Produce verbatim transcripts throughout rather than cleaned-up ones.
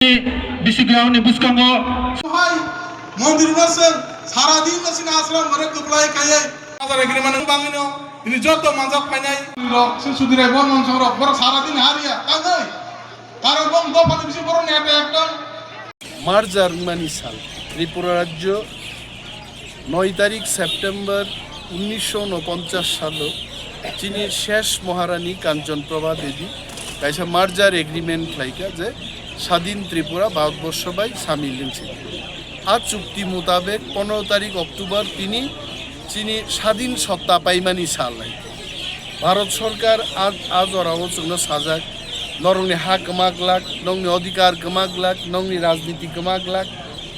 Bisi ground ni bwskango. Hai, mondir no se sara din no sini ashram gore kuplai kaiye. Hazar agreement no bangino, ini joto manjak phainai. Rok se sudirai bor mansong rok, bor sara din hariya, kagoi. Karon bong dopha ni bisi bor neta ekdom. Merger wngmani sal, Tripura rajyo noi tarik September unnisho unoponchas salo chini shesh Maharani Kanchan Prabha Devi kaisa merger agreement khlaikha je Sadin Tripura Bharatborsho bai samil wngsi. A chukti mutabek pondro tarik October tini chini sadin sotta paimani sal lai. Bharat Sarkar a, a jorao chwngno sajak, norokni ha kwma glak, nokni odhikar kwma glak, nokni rajniti kwma glak.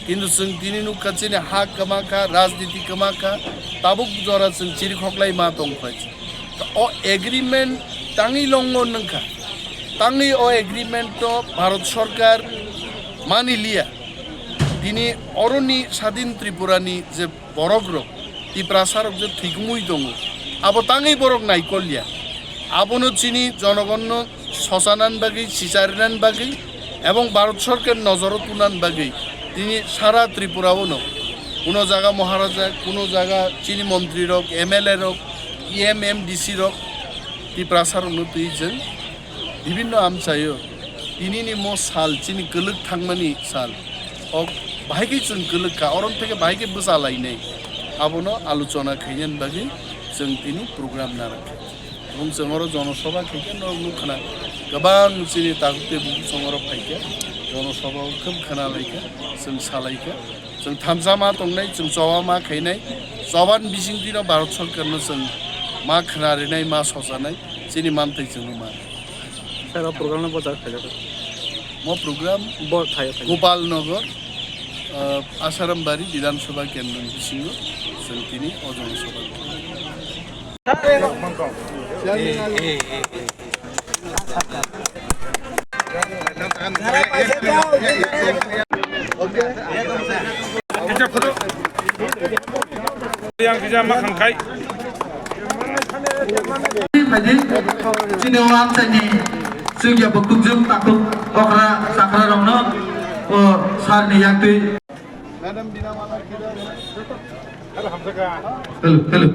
Kintu chwng tini nukha chini ha kwma kha, rajniti kwma kha, tabuk jora chwng chiri khoklai ma tong phai. O agreement tangwi longo nungkha. Tangwi o agreement no Bharat Sarkar mani liya. Tini oroni Sadin Tripura ni je borok rok, Tiprasa rok je thwikumui tongo, abo tangwi borok naikolya. Abono chini jonogonno sochanan bagwi, sicharinan bagwi, ebong Bharat Sarkar nojoro tunan bagwi tini sara Tripura o no kuno jaga Maharaja, kuno jaga chini montri rok, M L A rok, E M, M D C rok, Tiprasa rokno twi chwng bibinno amchaio. Tinini mo sal chini kwlwk thangmani sal. Ok, bahai khe chwng kwlwk kha, orom theke bahai khe bwsa lainai. Abono alochona khainani bagwi chwng tini program narakha. Ebong chwng oro jonosabha khaikhe norok nukha na, kwbang chini takhuk tei bukhuk chwng oro phaikha, jonosabha o khub khna laikha, chwng salaikha. Chwng thansa ma tongnai, chwng choba ma khainai, choba ni bisingtwi no Bharat Sarkar no chwng ma khna rinai, ma sochanai, chini mantwi chwng no ma. Sir, o program no bojak khaijak. Mo program Bo thayo, thayo. Gopal Nagar, ah, Asarambari Bidhan Sabha Kendra ni bisingo chwng tini o jonosabha. Yang kija ma khangkai. Chini o amchaini chukya bukhukjwk takhuk okra chakra rokno o sir ni yaktwi. Hello, hello.